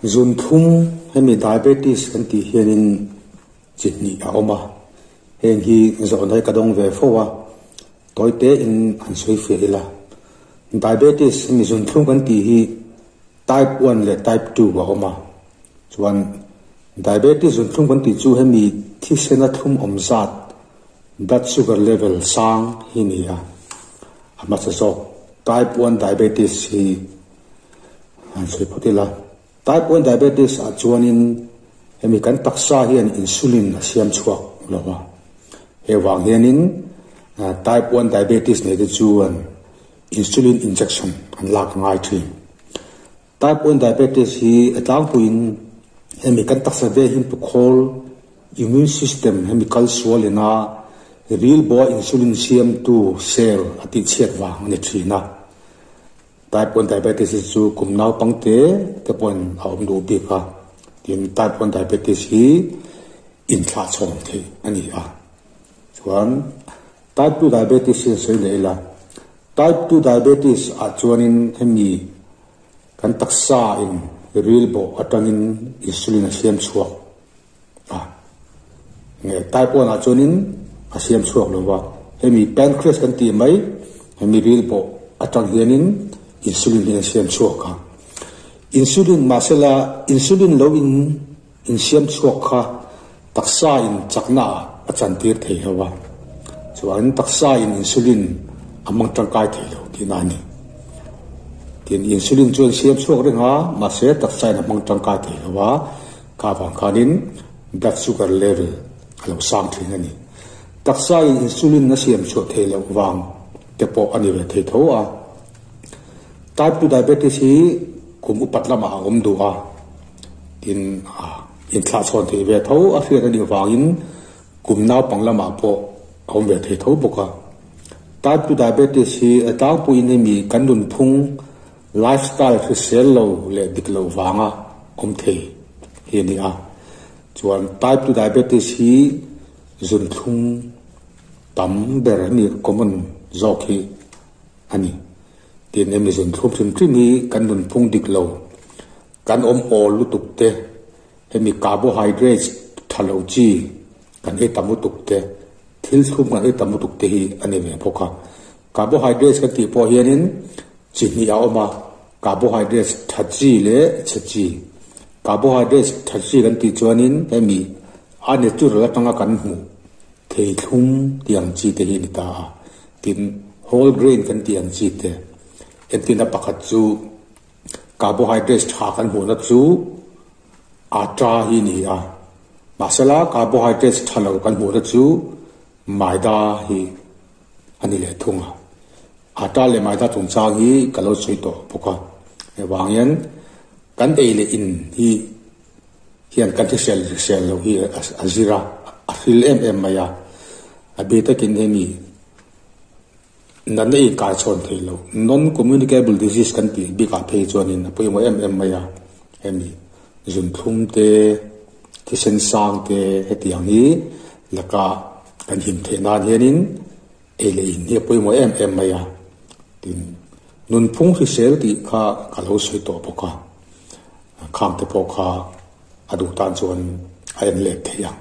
Zunthum hemi diabetes kan tih hianin chi hnih a awm a, heng hi zawhna hi ka dawng ve fo a, tawi te in han sawi fiah ila. Diabetes hemi zunthlum kan tih hi type one leh type two a awm a, chuan diabetes zunthlum kan tih chu hemi thisena thlum awm zat blood sugar level sang hi ni a, a hmasa zawk type one diabetes hi han sawi phawt ila. Type 1 diabetes ah chuanin hemi kan taksa hian insulin a siam chhuak lo a, he vang hianin type 1 diabetes nei te chuan insulin injection an lak a ngai thin. Type 1 diabetes hi a tlangpuiin hemi kan taksa ve him tu khawl immune system hemi kal sual ina rilbua insulin siamtu cell a tihchhiat vang a ni thin a. Type 1 diabetes hi chu kum naupang te te pawhin a awm duh bik a, tin type 1 diabetes hi inthlah chhawm theih a ni a. Chuan type 2 diabetes hi an sawi leh ila, type 2 diabetes ah chuanin hemi kan taksa in ril bawh atangin insulin a siam chhuak a, nge type 1 ah chuanin a siam chhuak lo va, hemi pancreas kan tih mai hemi ril pawh atang hianin insulin hi an siam chhuak a, insulin mahsela insulin lo in insiam chhuak kha taksa in chakna ah a chantir thei lo a, chuan taksa in insulin a hmang tangkai thei lo tihna a ni. Tin insulin chu an siam chhuak reng a, mahse taksa in a hmang tangkai thei lo a. Kha vang khanin blood sugar level a lo sang thin a ni. Taksa in insulin a siam chhuah theih loh vang te pawh a ni ve thei tho a. Type 2 diabetes hi kum upat lamah a awm duh a, tin inthlah chhawn theih ve tho a hriat a nih vangin kum naupang lamah pawh a awm ve thei tho bawk a. Type 2 diabetes hi a tlangpuiin hemi kan nunphung Lifestyle hrisel lo leh dik loh vanga awm thei hi a ni a, chuan type 2 diabetes hi zunthlum tam ber hemi common zawk hi a ni. Tin, hemi zunthlum hrim hrim hi kan nunphung dik lo, kan awm awl lutuk te, hemi carbohydrates tha lo chi kan ei tam lutuk te, thil thlum kan ei tam lutuk te hi a ni ve bawk a. Carbohydrates kan tih pawh hianin Chi hnih a awm a, carbohydrates tha chi leh chhe chi. Carbohydrates tha chi kan tih chuanin hemi a natural atanga kan hmuh theithlum tih ang chi te hi a ni ta a. Tin, whole grain kan tih ang chi te. Entirna pakhat chu carbohydrates tha kan hmuhna chu atta hi a ni a. Mahsela carbohydrates tha lo kan hmuhna chu maida hi a ni leh thung a. Atta leh maida chungchang hi ka lo sawi tawh bawk a, hei vang hian kan ei leh in hi hian kan hrisel hrisel loh hi a zir a, a hril em em mai a, a bik takin hemi natna inkai chhawn theih loh non communicable disease kan tih bikah phei chuanin a pawimawh em em mai a, hemi zunthlum te, thisen sang te hetiang hi laka kan him theih nan hianin Ei leh in hi a pawimawh em em mai a, tin nunphung hrisel tih kha ka lo sawi tawh bawk a, khang te pawh kha a duh tan chuan a en let theih ang.